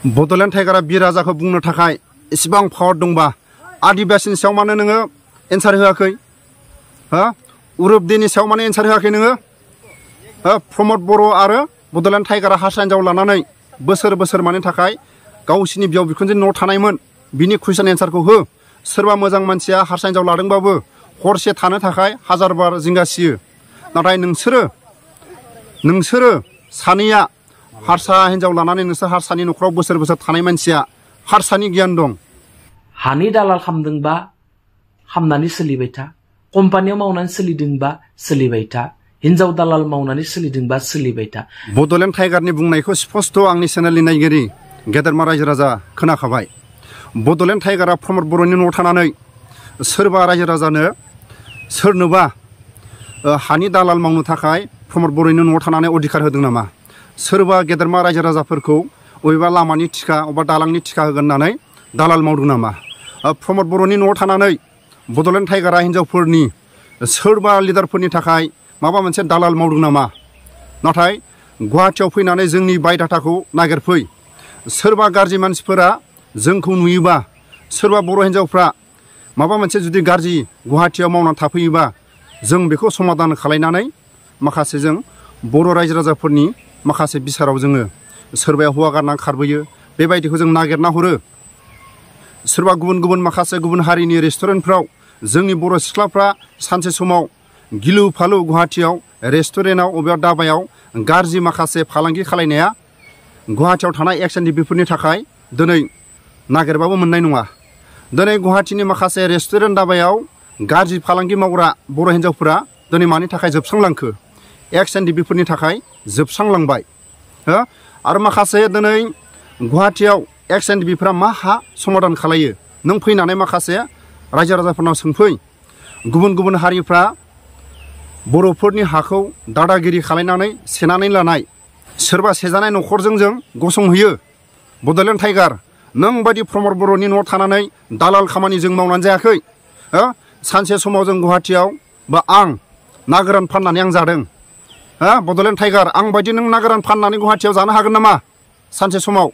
बड'लेण्ड टाइगारा बि राजाखौ बुंनो थाखाय एसेबां पावार दंबा आदिबासिनि सायाव मानो नोङो एन्सार होआखै हा उरुबदिनि सायाव मानो एन्सार होआखै नोङो प्रमद बर' आरो बड'लेण्ड टाइगारा हारसा हिनजाव लानानै बोसोर बोसोर मानि थाखाय गावसिनि बियाव बिखुनजोनि न'आव थानायमोन बिनि कुइसन एन्सारखौ हो सोरबा मोजां मानसिया हारसा हिनजाव लादोंबाबो हरसे थानो थाखाय हाजार बार जिंगासियो नाथाय नोंसोरो सानैया हारसा हिनजाव लानानै नोंसोर हारसानि न'खराव बोसोर बोसोर थानाय मानसिया हारसानि गियान दं हानि दालाल खालामदोंबा खामनानै सोलिबाय था कम्पानियाव मावनानै सोलिदोंबा सोलिबाय था हिनजाव दालाल मावनानै सोलिदोंबा सोलिबाय था बड'लेण्ड टाइगारनि बुंनायखौ स्पष्ट आंनि चेनेलनि नायगिरि गेदेरमा रायजो राजा खोनाखाबाय बड'लेण्ड टाइगारा प्रमद बर'नि न'आव थानानै सोरबा रायजो राजानो सोरनोबा हानि दालाल मावनो थाखाय प्रमद बर'नि न'आव थानानै अधिकार होदों नामा सोरबा गेदेरमा रायजो राजाफोरखौ बबेबा लामानि थिखा अबा दालांनि थिखा होगोन होननानै दालाल मावदों नामा प्रमद बर'नि न'आव थानानै बड'लेण्ड टाइगारा हिनजावफोरनि सोरबा लिडारफोरनि थाखाय माबा मोनसे दालाल मावदों नामा नाथाय गुवाहाटियाव फैनानै जोंनि बायदाटाखौ नागिरफै सोरबा गाज्रि मानसिफोरा जोंखौ नुयोबा सोरबा बर' हिनजावफ्रा माबा मोनसे जुदि गाज्रि गुवाहाटियाव मावनानै थाफैयोबा जों बेखौ समाधान खालायनानै माखासे जों बर' रायजो राजाफोरनि माखासे बिसाराव जोङो सोरबाया हौवा गारनानै खारबोयो बेबायदिखौ जों नागिरना हरो सोरबा गुबुन माखासे गुबुन हारिनि रेस्टुरेन्टफ्राव जोंनि बर' सिख्लाफ्रा सानसे समाव गिलु फालु गुवाहाटियाव रेस्टुरेन्टआव अबेबा दाबायाव गाज्रि माखासे फालांगि खालायनाया गुवाहाटियाव थानाय एक्सएनडिपिफोरनि थाखाय दिनै नागिरबाबो मोननाय नङा दिनै गुवाहाटिनि माखासे रेस्टुरेन्ट दाबायाव गाज्रि फालांगि मावग्रा बर' हिनजावफोरा दिनै मानि थाखाय जोबस्रांलांखो एक्सएनडिपिफोरनि थाखाय जोबस्रांलांबाय आरो माखासे दिनै गुवाहाटियाव एक्सएनडिपिफोरा मा हा समाधान खालायो नों फैनानै माखासे रायजो राजाफोरनाव सोंफै गुबुन हारिफ्रा बर'फोरनि हाखौ दादागिरि खालायनानै सेनानै लानाय सोरबा सेजानाय न'खरजों जों गसंहैयो बड'लेण्ड टाइगार नों बायदि प्रमद बर'नि न'आव थानानै दालाल खामानि जों मावनानै जायाखै सानसे समाव जों गुवाहाटियाव बा आं ना गोरान फाननानै आं जादों बड'लेण्ड टाइगार आं बायदि नों ना गोरान फाननानै गुवाहाटियाव जानो हागोन नामा सानसे समाव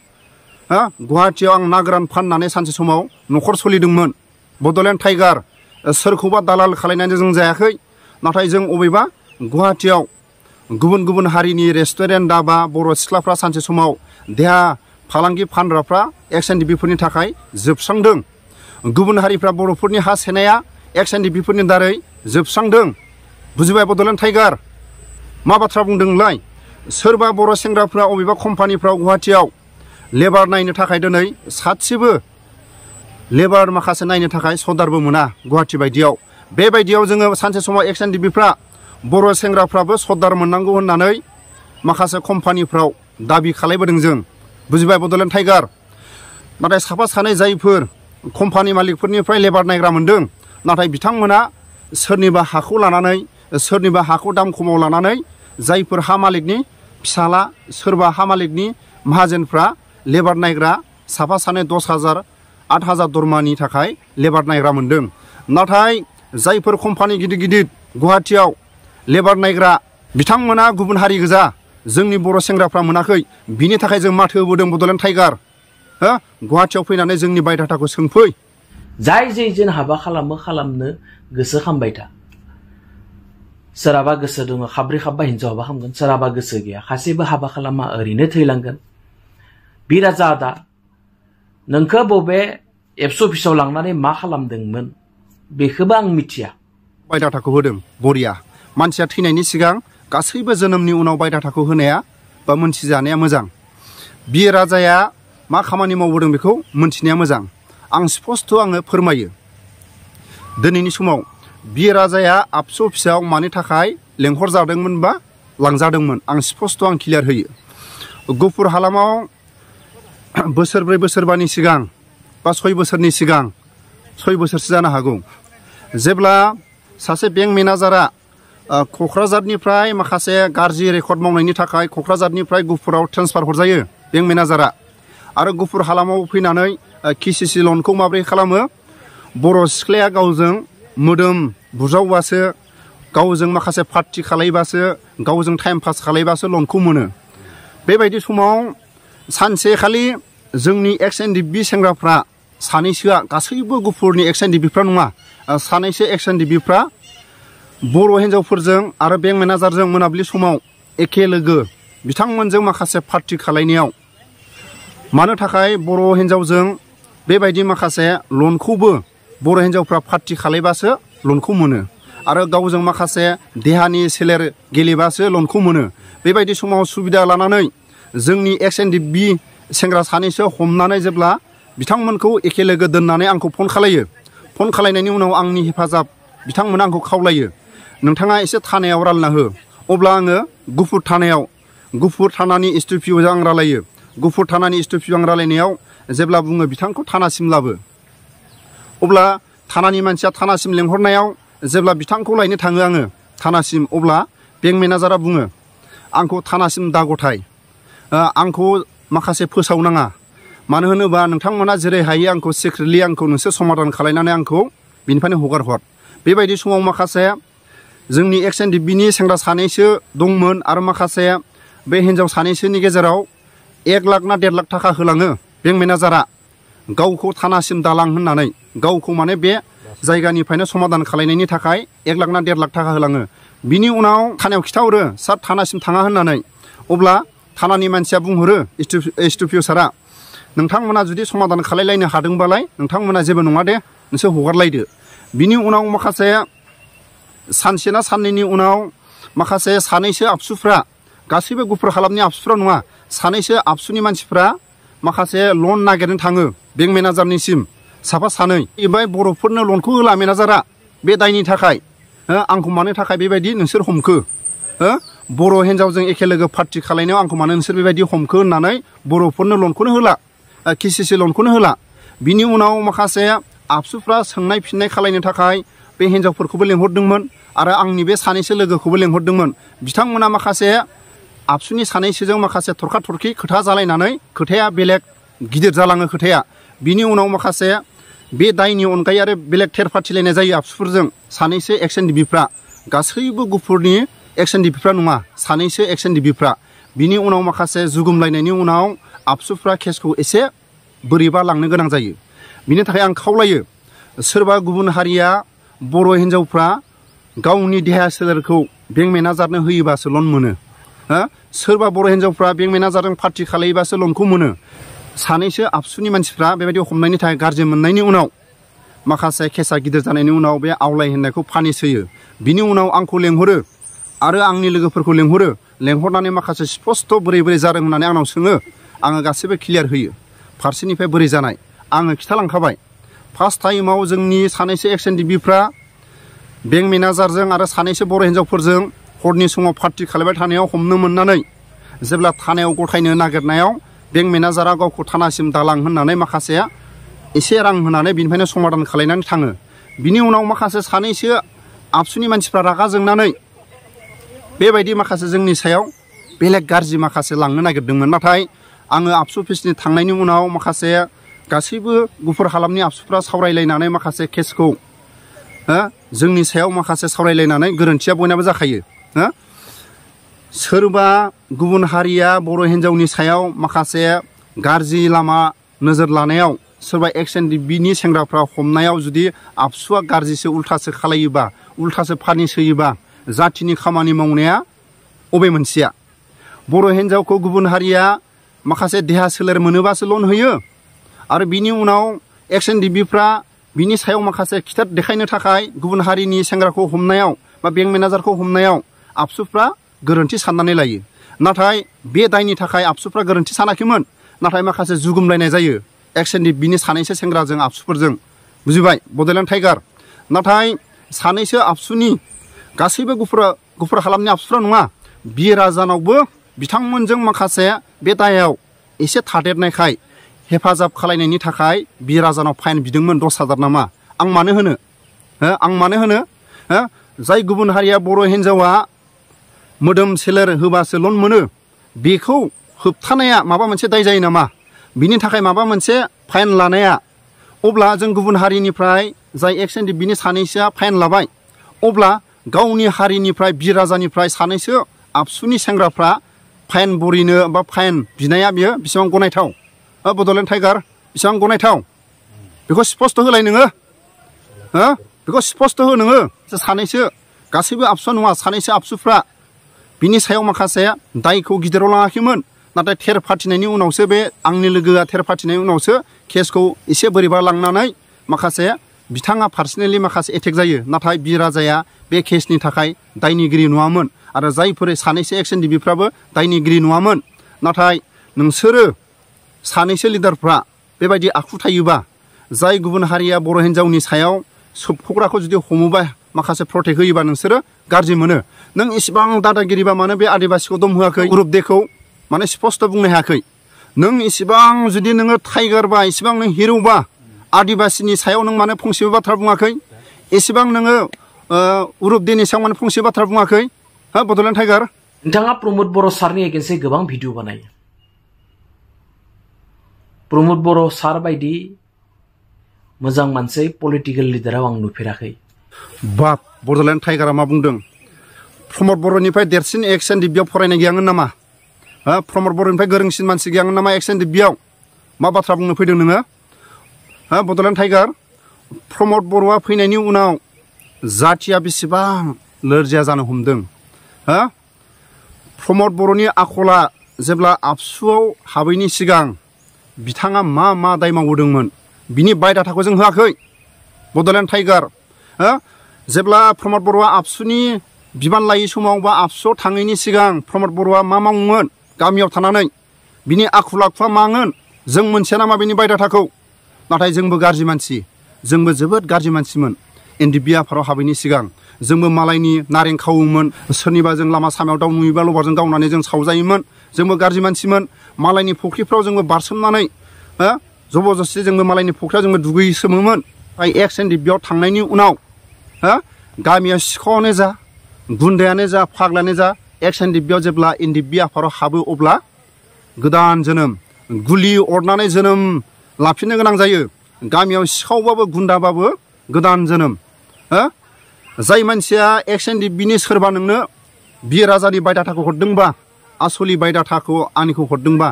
गुवाहाटियाव आं ना गोरान फाननानै सानसे समाव न'खर सोलिदोंमोन बड'लेण्ड टाइगार सोरखौबा दालाल खालायनानै जों जायाखै नाथाय जों अबेबा गुवाहाटियाव गुबुन हारिनि रेस्टुरेन्ट दाबा बर' सिख्लाफ्रा सानसे समाव देहा फालांगि फानग्राफ्रा एक्सएनडिपिफोरनि थाखाय जोबस्रांदों गुबुन हारिफ्रा बर'फोरनि हा सेनाया एक्सएनडिपिफोरनि दारै जोबस्रांदों बुजिबाय बड'लेण्ड टाइगार मा बाथ्रा बुंदोंलाय सोरबा बर' सेंग्राफ्रा अबेबा कम्पानिफ्राव गुवाहाटियाव लेबार नायनो थाखाय दिनै सासेबो लेबार माखासे नायनो थाखाय सदारबो मोना गुवाहाटि बायदियाव बेबायदियाव जोङो सानसे समाव एक्सएनडिपिफ्रा बर' सेंग्राफ्राबो सदार मोननांगौ होननानै माखासे कम्पानिफ्राव दाबि खालायबोदों जों बुजिबाय बड'लेण्ड टाइगार नाथाय साफा सानै जायफोर कम्पानि मालिकफोरनिफ्राय लेबार नायग्रा मोनदों नाथाय बिथांमोना सोरनिबा हाखौ लानानै सोरनिबा हाखौ दाम खमाव लानानै जायफोर हा मालिकनि फिसाला सोरबा हा मालिकनि माहाजोनफ्रा लेबार नायग्रा साफा सानै 10,000 8,000 दरमानि थाखाय लेबार नायग्रा मोनदों नाथाय जायफोर कम्पानि गिदिर गुवाहाटियाव लेबार नायग्रा बिथांमोना गुबुन हारि गोजा जोंनि बर' सेंग्राफ्रा मोनाखै बिनि थाखाय जों माथो होबोदों बड'लेण्ड टाइगार गुवाहाटियाव फैनानै जोंनि बायदाटाखौ सोंफै जाय जेन हाबा खालामनो गोसो खालामबाय था सोरहाबा गोसो दङ खाब्रै खाबा हिनजाव हाबा खालामगोन सोरहाबा गोसो गैया खासेबो हाबा खालामा ओरैनो थैलांगोन बि राजा दा नोंखौ बबे एबसु अफिसाव लांनानै मा खालामदोंमोन बेखौबो आं मिथिया बायदाटाखौ होदों बरिया मानसिया थैनायनि सिगां गासैबो जोनोमनि उनाव बायदाटाखौ होनाया बा मोनथिजानाया मोजां बि राजाया मा खामानि मावबोदों बेखौ मोनथिनाया मोजां आं स्पष्ट आङो फोरमायो दिनैनि समाव बि राजाया आबसु अफिसाव मानि थाखाय लेंहरजादोंमोन बा लांजादोंमोन आं स्पष्ट आं क्लियार होयो गुफुर हालामाव बोसोरब्रै बोसोरबानि सिगां बा 6 बोसोरनि सिगां 6 बोसोरसो जानो हागौ जेब्ला सासे बेंक मेनेजारा क'क्राझारनिफ्राय माखासे गाज्रि रेकर्ड मावनायनि थाखाय क'क्राझारनिफ्राय गुफुराव ट्रेन्सफार हरजायो बेंक मेनेजारा आरो गुफुर हालामाव फैनानै केसिसि लनखौ माबोरै खालामो बर' सिख्लाया गावजों मोदोम बुजावबासो गावजों माखासे पार्टि खालायबासो गावजों टाइम पास खालायबासो लनखौ मोनो बेबायदि समाव सानसेखालि जोंनि एक्स एन डि बि सेंग्राफ्रा सानैसोआ गासैबो गुफुरनि एक्स एन डि बिफ्रा नङा सानैसो एक्स एन डि बिफ्रा बर' हिन्जावफोरजों आरो बेंक मेनेजारजों मोनाबिलि समाव एखे लोगो बिथांमोनजों माखासे पार्टि खालायनायाव मानो थाखाय बर' हिन्जावजों बेबायदि माखासे लनखौबो बर' हिन्जावफ्रा पार्टि खालायबासो लनखौ मोनो आरो गावजों माखासे देहानि सोलेर गेलेबासो लनखौ मोनो बेबायदि समाव सुबिदा लानानै जोंनि एक्स एन डि बि सेंग्रा सानैसो हमनानै जेब्ला बिथांमोनखौ एखे लोगो दोननानै आंखौ फन खालायो फन खालायनायनि उनाव आंनि हेफाजाब बिथांमोना आंखौ खावलायो नोंथाङा एसे थानायाव रायलायना हो अब्ला आङो गुफुर थानानि एसटिपिअजों आं रायलायो गुफुर थानानि एसटिपिअ आं रायलायनायाव जेब्ला बुङो बिथांखौ थानासिम लाबो अब्ला थानानि मानसिया थानासिम लेंहरनायाव जेब्ला बिथांखौ लायनो थाङो आङो थानासिम अब्ला बेंक मेनेजारा बुङो आंखौ थानासिम दा गथाय आंखौ माखासे फोसावनाङा मानो होनोबा नोंथांमोना जेरै हायो आंखौ सिक्रेटलि आंखौ नोंसोर समाधान खालायनानै आंखौ बिनिफ्रायनो हगार हर बेबायदि समाव माखासे जोंनि एक्स एन डि बिनि सेंग्रा सानैसो दंमोन आरो माखासे बे हिन्जाव सानैसोनि गेजेराव 1 लाख ना 1.5 लाख थाखा होलाङो बेंक मेनेजारा गावखौ थानासिम दालां होननानै गावखौ माने बे जायगानिफ्रायनो समाधान खालायनायनि थाखाय 1 लाख ना 1.5 लाख थाखा होलाङो बिनि उनाव थानायाव खिथाहरो सार थानासिम थाङा होननानै अब्ला थानानि मानसिया बुंहरो एसटिपिअ सारा नोंथांमोना जुदि समाधान खालायलायनो हादोंबालाय नोंथांमोना जेबो नङा दे नोंसोर हगारलायदो बिनि उनाव माखासे सानसे ना साननैनि उनाव माखासे सानैसो आबसुफ्रा गासैबो गुफुर खालामनि आबसुफ्रा नङा सानैसो आबसुनि मानसिफ्रा माखासे लन नागिरनो थाङो बेंक मेनेजारनिसिम साफा सानै एबा बर'फोरनो लनखौ होला मेनेजारा बे दायनि थाखाय आंखौ मानो थाखाय बेबायदि नोंसोर हमखो बर' हिन्जावजों एखे लोगो पार्टि खालायनायाव आंखौ मानो नोंसोर बेबायदि हमखो होननानै बर'फोरनो लनखौनो होला केसिसि लनखौनो होला बिनि उनाव माखासे आबसुफ्रा सोंनाय फिननाय खालायनो थाखाय बे हिन्जावफोरखौबो लेंहरदोंमोन आरो आंनि बे सानैसो लोगोखौबो लेंहरदोंमोन बिथांमोना माखासे आबसुनि सानैसोजों माखासे थरखा थरखि खोथा जालायनानै खोथाया बेलेग गिदिर जालाङो खोथाया बिनि उनाव माखासे बे दायनि अनगायै आरो बेलेग थेर फाथिलायनाय जायो आबसुफोरजों सानैसो एक्स एन डि बिफ्रा गासैबो गुफुरनि एक्स एन डि बिफ्रा नङा सानैसो एक्स एन डि बिफ्रा बिनि उनाव माखासे जुगुमलायनायनि उनाव आबसुफ्रा केसखौ एसे बोरैबा लांनो गोनां जायो बिनि थाखाय आं खावलायो सोरबा गुबुन हारिया बर' हिन्जावफ्रा गावनि देहा सोलेरखौ बेंक मेनेजारनो होयोबासो लन मोनो सोरबा बर' हिन्जावफ्रा बेंक मेनेजारजों पार्टि खालायोबासो लनखौ मोनो सानैसो आबसुनि मानसिफ्रा बेबायदि हमनायनि थाखाय गाज्रि मोननायनि उनाव माखासे केसा गिदिर जानायनि उनाव बे आवलाय होननायखौ पानिस होयो बिनि उनाव आंखौ लेंहरो आरो आंनि लोगोफोरखौ लेंहरनानै माखासे स्पस्ट बोरै बोरै जादों होननानै आंनाव सोङो आङो गासैबो क्लियार होयो फारसेनिफ्राय बोरै जानाय आङो खिथालांखाबाय फार्स्ट टाइमाव जोंनि सानैसो एक्स एन डि बिफ्रा बेंक मेनेजारजों आरो सानैसो बर' हिन्जावफोरजों हरनि समाव पार्टि खालायबाय थानायाव हमनो मोननानै जेब्ला थानायाव गथायनो नागिरनायाव बेंक मेनेजारा गावखौ थानासिम दालां होननानै माखासेया एसे रां होनानै बिनिफ्रायनो समाधान खालायनानै थाङो बिनि उनाव माखासे सानैसो आबसुनि मानसिफ्रा रागा जोंनानै बेबायदि माखासे जोंनि सायाव बेलेग गाज्रि माखासे लांनो नागिरदोंमोन नाथाय आङो आबसु अफिसनि थांनायनि उनाव माखासे गासैबो गुफुर हालामनि आबसुफ्रा सावरायलायनानै माखासे केसखौ जोंनि सायाव माखासे सावरायलायनानै गोरोन्थिया बयनाबो जाखायो सोरबा गुबुन हारिया बर' हिन्जावनि सायाव माखासे गाज्रि लामा नोजोर लानायाव सोरबा एक्स एन डि बिनि सेंग्राफ्रा हमनायाव जुदि आबसुआ गाज्रिसो उल्थासो खालायोबा उल्थासो पानिस होयोबा जाथिनि खामानि मावनाया अबे मोनसेया बर' हिन्जावखौ गुबुन हारिया माखासे देहा सोलेर मोनोबासो लन होयो आरो बिनि उनाव एक्स एन डि बिफ्रा बिनि सायाव माखासे खिथेर देखायनो थाखाय गुबुन हारिनि सेंग्राखौ हमनायाव बा बेंक मेनेजारखौ हमनायाव आबसुफ्रा गोरोन्थि साननानै लायो नाथाय बे दायनि थाखाय आबसुफ्रा गोरोन्थि सानाखैमोन नाथाय माखासे जुगुमलायनाय जायो एक्स एन डि बिनि सानैसो सेंग्राजों आबसुफोरजों बुजिबाय बड'लेण्ड टाइगार नाथाय सानैसो आबसुनि गासैबो गुफुर हालामनि आबसुफ्रा नङा बि राजानावबो बिथांमोनजों माखासे बे दायाव एसे थादेरनायखाय हेफाजाब खालायनायनि थाखाय बि राजानाव फाइन बिदोंमोन 10,000 नामा आं मानो होनो जाय गुबुन हारिया बर' हिन्जावा मोदोम सोलेर होबासो लन मोनो बेखौ होबथानाया माबा मोनसे दाय जायो नामा बिनि थाखाय माबा मोनसे फाइन लानाया अब्ला जों गुबुन हारिनिफ्राय जाय एक्स एन डि बिनि सानैसोआ फाइन लाबाय अब्ला गावनि हारिनिफ्राय बि राजानिफ्राय सानैसो आबसुनि सेंग्राफ्रा फाइन बरिनो बा फाइन बिनाया बियो बेसेबां गनायथाव बड'लेण्ड टाइगार बेसेबां गनायथाव बेखौ स्पष्ट होलाय नोङो बेखौ स्पष्ट हो नोङो सानैसो गासैबो आबसुआ नङा सानैसो आबसुफ्रा बिनि सायाव माखासे दायखौ गिदिराव लाङाखैमोन नाथाय थेर फाथिनायनि उनावसो बे आंनि लोगोआ थेर फाथिनायनि उनावसो केसखौ एसे बोरैबा लांनानै माखासे बिथाङा पार्सनेलि माखासे एटेक जायो नाथाय बि राजाया बे केसनि थाखाय दायनिगिरि नङामोन आरो जायफोर सानैसो एक्सन डिबिफ्राबो दायनिगिरि नङामोन नाथाय नोंसोरो सानैसो लिडारफ्रा बेबायदि आखु थायोबा जाय गुबुन हारिया बर' हिन्जावनि सायाव सोबख'ग्राखौ जुदि हमोबा माखासे प्रटेक्ट होयोबा नोंसोरो गाज्रि मोनो नों इसिबां दादागिरिबा मानो बे आदिबासिखौ दम होआखै ग्रुप डेखौ माने स्पष्ट बुंनो हायाखै नों इसिबां जुदि नोङो टाइगारबा इसिबां नों हिर'बा आदिबासिनि सायाव नों मानो फंसेबो बाथ्रा बुङाखै एसेबां नोङो ग्रुप डेनि सायाव मानो फंसे बाथ्रा बुङाखै बड'लेण्ड टाइगार नोंथाङा प्रमद बर' सारनि एगेन्स्टै गोबां भिडिअ बानायो प्रमद बर' सार बायदि मोजां मानसि पलिटिकेल लिडाराव आं नुफेराखै बाप बड'लेण्ड टाइगारा मा बुंदों प्रमद बर'निफ्राय देरसिन एक्सन डिबियाव फरायनाय गैयामोन नामा प्रमद बर'निफ्राय गोरोंसिन मानसि गैयामोन नामा एक्सन डिबियाव मा बाथ्रा बुंनो फैदों नोङो बड'लेण्ड टाइगार प्रमद बर'आ फैनायनि उनाव जाथिया बेसेबां लोरजिया जानो हमदों प्रमद बर'नि आखला जेब्ला आबसुआव हाबैनि सिगां बिथाङा मा दाय मावबोदोंमोन बिनि बायडाटाखौ जों होआखै बड'लेण्ड टाइगार जेब्ला प्रमद बर'आ आबसुनि बिबान लायै समाव बा आबसुआव थाङैनि सिगां प्रमद बर'आ मा मावोमोन गामियाव थानानै बिनि आखल आखुआ मामोन जों मोनथिया नामा बिनि बायडाटाखौ नाथाय जोंबो गाज्रि मानसि जोंबो जोबोद गाज्रि मानसिमोन एनडिबि आफादाव हाबैनि सिगां जोंबो मालायनि नारें खावोमोन सोरनिबा जों लामा सामायाव दाउ नुयोबा लबारजों गावनानै जों सावजायोमोन जोंबो गाज्रि मानसिमोन मालायनि फुख्रिफ्राव जोंबो बारसोमनानै जबरदस्ति जोंबो मालायनि फुख्रियाव जोंबो दुगैसोमोमोन एक्स एनडिबियाव थांनायनि उनाव गामियाव सिखावआनो जा गुन्दायानो जा फाग्लायानो जा एक्स एनडिबियाव जेब्ला एनडिबि आफादाव हाबो अब्ला गोदान जोनोम गुलि अरनानै जोनोम लाफिननो गोनां जायो गामियाव सिखावबाबो गुन्दाबाबो गोदान जोनोम जाय मानसिया एक्स एनडिबिनि सोरबा नोंनो बि राजानि बायडाटाखौ हरदोंबा आसलि बायडाटाखौ आंनिखौ हरदोंबा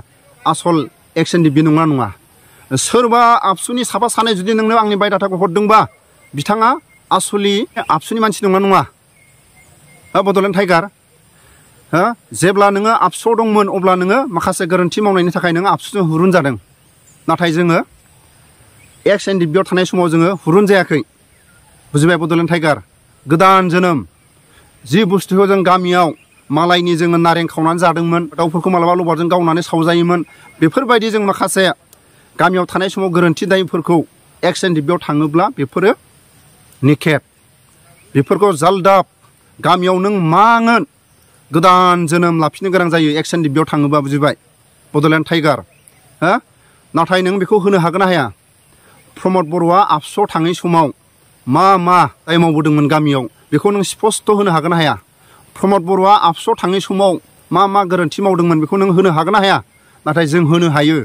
आसल एक्स एनडिबि नङा नङा सोरबा आबसुनि साफा सानै जुदि नोंनो आंनि बायडाटाखौ हरदोंबा बिथाङा आसलि आबसुनि मानसि नङा नङा बड'लेण्ड टाइगार जेब्ला नोङो आबसुआव दंमोन अब्ला नोङो माखासे गोरोन्थि मावनायनि थाखाय नोङो आबसुजों हुरुन जादों नाथाय जोङो एक्स एनडिबियाव थानाय समाव जोङो हुरुन जायाखै बुजिबाय बड'लेण्ड टाइगार गोदान जोनोम जि बुस्थुखौ जों गामियाव मालायनि जोङो नारें खावनानै जादोंमोन दाउफोरखौ मालाबा लबारजों गावनानै सावजायोमोन बेफोरबायदि जों माखासे गामियाव थानाय समाव गोरोन्थि दायफोरखौ एक्स एनडिबियाव थाङोब्ला बेफोरो निखेट बेफोरखौ जालदाब गामियाव नों मागोन गोदान जोनोम लाफिननो गोनां जायो एक्स एनडिबियाव थाङोबा बुजिबाय बड'लेण्ड टाइगार नाथाय नों बेखौ होनो हागोन ना हाया प्रमद बर'आ आबसुआव थाङै समाव मा दाय मावबोदोंमोन गामियाव बेखौ नों स्पष्ट होनो हागोन ना हाया प्रमद बर'आ आबसुआव थाङै समाव मा गोरोन्थि मावदोंमोन बेखौ नों होनो हागोन ना हाया नाथाय जों होनो हायो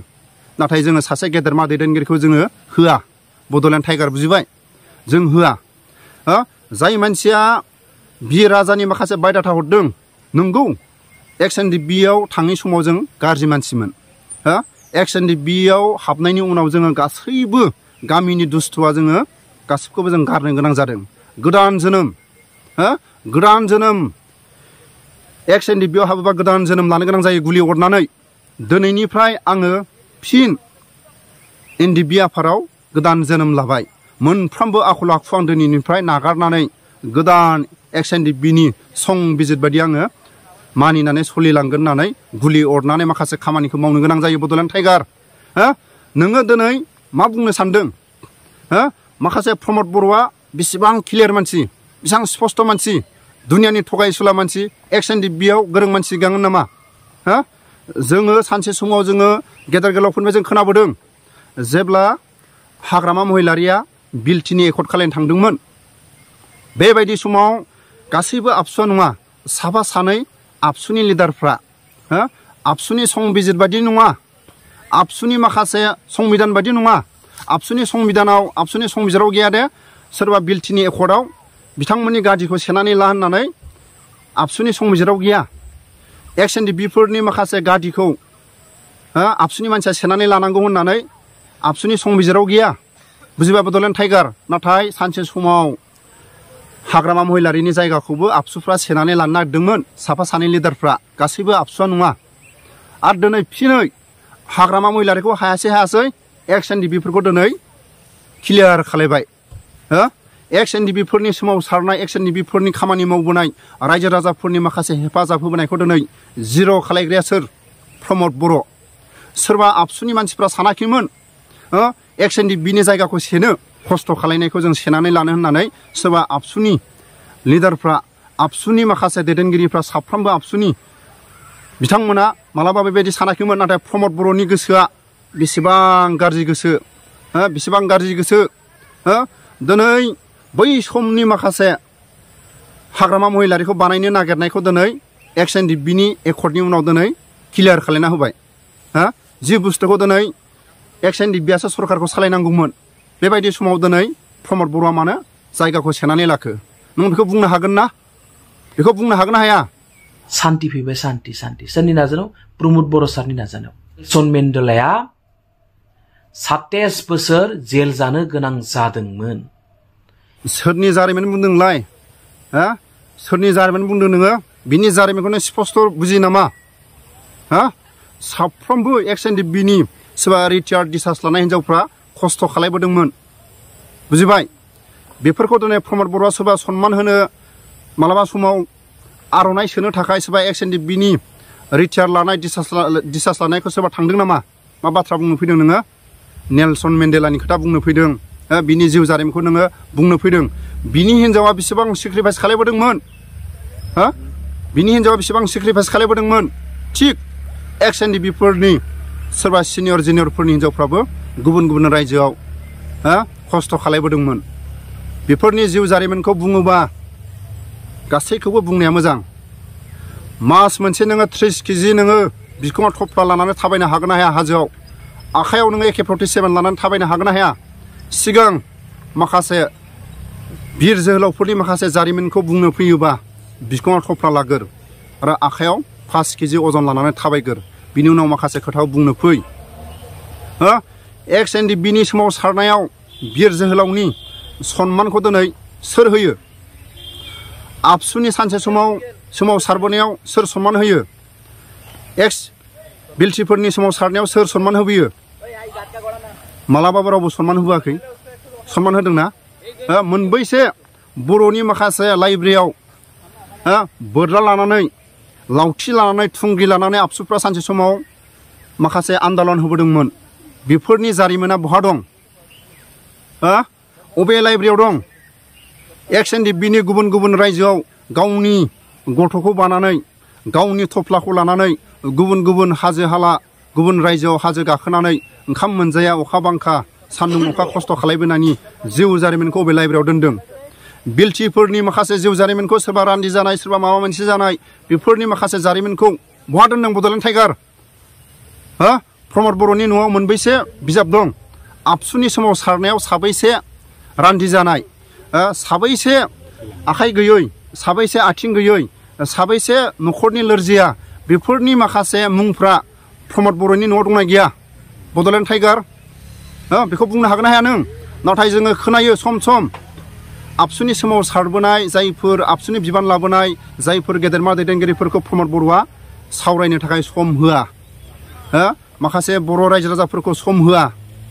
नाथाय जोङो सासे गेदेरमा दैदेनगिरिखौ जोङो होआ बड'लेण्ड टाइगार बुजिबाय जों होआ जाय मानसिया बि राजानि माखासे बायडाटा हरदों नंगौ एक्स एनडिबियाव थाङै समाव जों गाज्रि मानसिमोन एक्स एनडिबियाव हाबनायनि उनाव जोङो गासैबो गामिनि दुस्थुआ जोङो गासिबखौबो जों गारनो गोनां जादों गोदान जोनोम एक्स एनडिबियाव हाबोबा गोदान जोनोम लानो गोनां जायो गुलि अरनानै दिनैनिफ्राय आङो फिन एनडिबि आफादाव गोदान जोनोम लाबाय मोनफ्रोमबो आखल आखु आं दिनैनिफ्राय नागारनानै गोदान एक्स एनडिबिनि संबिजित बायदि आङो मानिनानै सोलिलांगोन होननानै गुलि अरनानै माखासे खामानिखौ मावनो गोनां जायो बड'लेण्ड टाइगार नोङो दिनै मा बुंनो सानदों माखासे प्रमद बर'आ बेसेबां क्लियार मानसि बेसेबां स्पष्ट मानसि दुनियानि थगायसुला मानसि एक्स एनडिबियाव गोरों मानसि गैयामोन नामा जोङो सानसे समाव जोङो गेदेर गोलावफोरनिफ्राय जों खोनाबोदों जेब्ला हाग्रामा महिलारिया बिलटिनि एकर्ड खालायनो थांदोंमोन बेबायदि समाव गासैबो आबसुआ नङा साफा सानै आबसुनि लिडारफ्रा आबसुनि संबिजित बायदि नङा आबसुनि माखासे संबिधान बायदि नङा आबसुनि संबिजिराव गैया दे सोरबा बिलटिनि एकर्डआव बिथांमोननि गादिखौ सेनानै ला होननानै आबसुनि संबिजिराव गैया एक्स एनडिबिफोरनि माखासे गादिखौ आबसुनि मानसिया सेनानै लानांगौ होननानै आबसुनि संबिजिराव गैया बुजिबाय बड'लेण्ड टाइगार नाथाय सानसे समाव हाग्रामा महिलारिनि जायगाखौबो आबसुफ्रा सेनानै लानो नागिरदोंमोन साफा सानै लिडारफ्रा गासैबो आबसुआ नङा आरो दिनै फिनै हाग्रामा महिलारिखौ हायासै एक्स एनडिबिफोरखौ दिनै क्लियार खालायबाय एक्स एनडिबिफोरनि सोमावसारनाय एक्स एनडिबिफोरनि खामानि मावबोनाय रायजो राजाफोरनि माखासे हेफाजाब होबोनायखौ दिनै जिर' खालायग्राया सोर प्रमद बर' सोरबा आबसुनि मानसिफ्रा सानाखैमोन एक्स एनडिबिनि जायगाखौ सेनो खस्थ' खालायनायखौ जों सेनानै लानो होननानै सोरबा आबसुनि लिडारफ्रा आबसुनि माखासे दैदेनगिरिफ्रा साफ्रोमबो आबसुनि बिथांमोना मालाबा बेबायदि सानाखैमोन नाथाय प्रमद बर'नि गोसोआ बेसेबां गाज्रि गोसो दिनै बै समनि माखासे हाग्रामा महिलारिखौ बानायनो नागिरनायखौ दिनै एक्स एनडिबिनि एकर्डनि उनाव दिनै क्लियार खालायना होबाय जि बुस्थुखौ दिनै एक्स एनडिबियासो सरकारखौ सालायनांगौमोन बेबायदि समाव दिनै प्रमद बर'आ मानो जायगाखौ सेनानै लाखो नों बेखौ बुंनो हागोन ना बेखौ बुंनो हागोन ना हाया शान्ति फैबाय शान्ति सोरनि नाजानायाव प्रमद बर' सारनि नाजानायाव नेलसन मेन्डेलाया 27 बोसोर जेल जानो गोनां जादोंमोन सोरनि जारिमिन बुंदोंलाय सोरनि जारिमिन बुंदों नोङो बिनि जारिमिनखौनो स्पष्ट बुजियो नामा साफ्रोमबो एक्स एनडिबिनि सोरबा रिटायार्ड डिसार्ज लानाय हिनजावफ्रा खस्थ' खालायबोदोंमोन बुजिबाय बेफोरखौ दिनै प्रमद बर'आ सोरबा सन्मान होनो मालाबा समाव आर'नाइ सोनो थाखाय सोरबा एक्स एनडिबिनि रिटायार लानाय डिसार्ज लानायखौ सोरबा थांदों नामा मा बाथ्रा बुंनो फैदों नोङो नेलसन मेन्डेलानि खोथा बुंनो फैदों बिनि जिउ जारिमिनखौ नोङो बुंनो फैदों बिनि हिनजावा बेसेबां सेक्रिफाइस खालायबोदोंमोन थिग एक्स एनडिबिफोरनि सोरबा सिनियर जुनियरफोरनि हिनजावफ्राबो गुबुन गुबुन रायजोआव खस्थ' खालायबोदोंमोन बेफोरनि जिउ जारिमिनखौ बुङोबा गासैखौबो बुंनाया मोजां मास मोनसे नोङो 30 केजि नोङो बिखुङाव थफ्ला लानानै थाबायनो हागोन ना हाया हाजोआव आखायाव नोङो AK-47 लानानै थाबायनो हागोन ना हाया सिगां माखासे बिर जोहोलावफोरनि माखासे जारिमिनखौ बुंनो फैयोबा बिखुङाव थफ्ला लागोर आरो आखायाव 5 केजि अजन लानानै थाबायगोर बिनि उनाव माखासे खोथाखौ बुंनो फै एक्स एनडिबिनि सोमावसारनायाव बिर जोहोलावनि सन्मानखौ दिनै सोर होयो आबसुनि सानसे समाव सोमावसारबोनायाव सोर सन्मान होयो एक्स बिल्टिफोरनि सोमावसारनायाव सोर सन्मान होबोयो मालाबाबो रावबो सन्मान होबोआखै सन्मान होदोंना मोनबैसे बर'नि माखासे लाइब्रेरियाव बोरला लानानै लावथि लानानै थुंग्रि लानानै आबसुफ्रा सानसे समाव माखासे आन्दालन होबोदोंमोन बेफोरनि जारिमिना बहा दं अबे लाइब्रेरियाव दं एक्स एनडिबिनि गुबुन गुबुन रायजोआव गावनि गथ'खौ बानानै गावनि थफ्लाखौ लानानै गुबुन गुबुन हाजो हाला गुबुन रायजोआव हाजो गाखोनानै ओंखाम मोनजाया अखा बांखा सान्दुं अखा खस्थ' खालायबोनायनि जिउ जारिमिनखौ अबे लाइब्रेरियाव दोनदों बिल्टिफोरनि माखासे जिउ जारिमिनखौ सोरबा रान्दि जानाय सोरबा माबा मोनसे जानाय बेफोरनि माखासे जारिमिनखौ बहा दोनदों बड'लेण्ड टाइगार प्रमद बर'नि न'आव मोनबैसे बिजाब दं आबसुनि सोमावसारनायाव साबैसे रान्दि जानाय साबैसे आखाइ गैयै साबैसे आथिं गैयै साबैसे न'खरनि लोरजिया बेफोरनि माखासे मुंफ्रा प्रमद बर'नि न'आव दंना गैया बड'लेण्ड टाइगार बेखौ बुंनो हागोन ना हाया नों नाथाय जोङो खोनायो सम सम आबसुनि सोमावसारबोनाय जायफोर आबसुनि बिबान लाबोनाय जायफोर गेदेरमा दैदेनगिरिफोरखौ प्रमद बर'आ सावरायनो थाखाय सम होआ माखासे बर' रायजो राजाफोरखौ सम होआ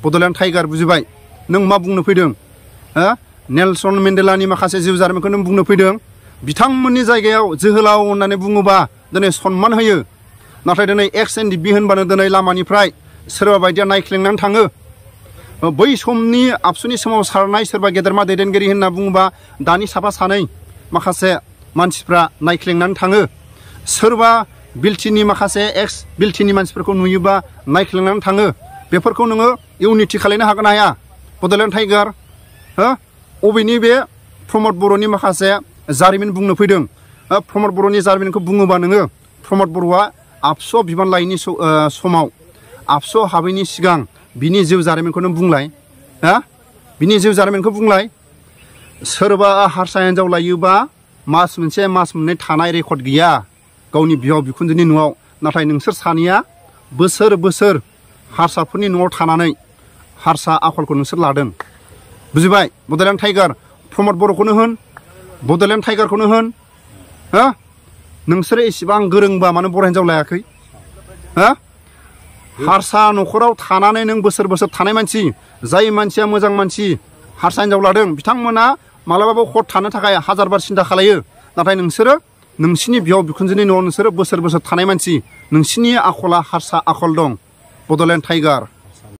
बड'लेण्ड टाइगार बुजिबाय नों मा बुंनो फैदों नेलसन मेन्डेलानि माखासे जिउ जारिमिनखौ नों बुंनो फैदों बिथांमोननि जायगायाव जोहोलाव होननानै बुङोबा दिनै सन्मान होयो नाथाय दिनै एक्स एनडिबि होनबानो दिनै लामानिफ्राय सोरबा बायदिया नायख्लेंनानै थाङो बै समनि आबसुनि सोमावसारनाय सोरबा गेदेरमा दैदेनगिरि होनना बुङोबा दानि साफा सानै माखासे मानसिफ्रा नायख्लेंनानै थाङो सोरबा बिल्टिनि माखासे एक्स बिल्टिनि मानसिफोरखौ नुयोबा नायख्लेंनानै थाङो बेफोरखौ नोङो इउनिटि खालायनो हागोन ना हाया बड'लेण्ड टाइगार अबेनि बे प्रमद बर'नि माखासे जारिमिन बुंनो फैदों प्रमद बर'नि जारिमिनखौ बुङोबा नोङो प्रमद बर'आ आबसुआव बिबान लायैनि समाव आबसुआव हाबैनि सिगां बिनि जिउ जारिमिनखौ नों बुंलाय बिनि जिउ जारिमिनखौ बुंलाय सोरबा हारसा हिनजाव लायोबा मास मोनसे मास मोननै थानाय रेकर्ड गैया गावनि बिहाव बिखुनजोनि न'आव नाथाय नोंसोर सानैया बोसोर बोसोर हारसाफोरनि न'आव थानानै हारसा आखलखौ नोंसोर लादों बुजिबाय बड'लेण्ड टाइगार प्रमद बर'खौनो होन बड'लेण्ड टाइगारखौनो होन हो नोंसोरो एसेबां गोरोंबा मानो बर' हिन्जाव लायाखै हो हारसा न'खराव थानानै नों बोसोर बोसोर थानाय मानसि जाय मानसिया मोजां मानसि हारसा हिन्जाव लादों बिथांमोना मालाबाबो हर थानो थाखाय हाजारबार सिन्था खालायो नाथाय नोंसोरो नोंसिनि बिहाव बिखुनजोनि न'आव नोंसोरो बोसोर बोसोर थानाय मानसि नोंसिनि आखला हारसा आखल दं बड'लेण्ड टाइगार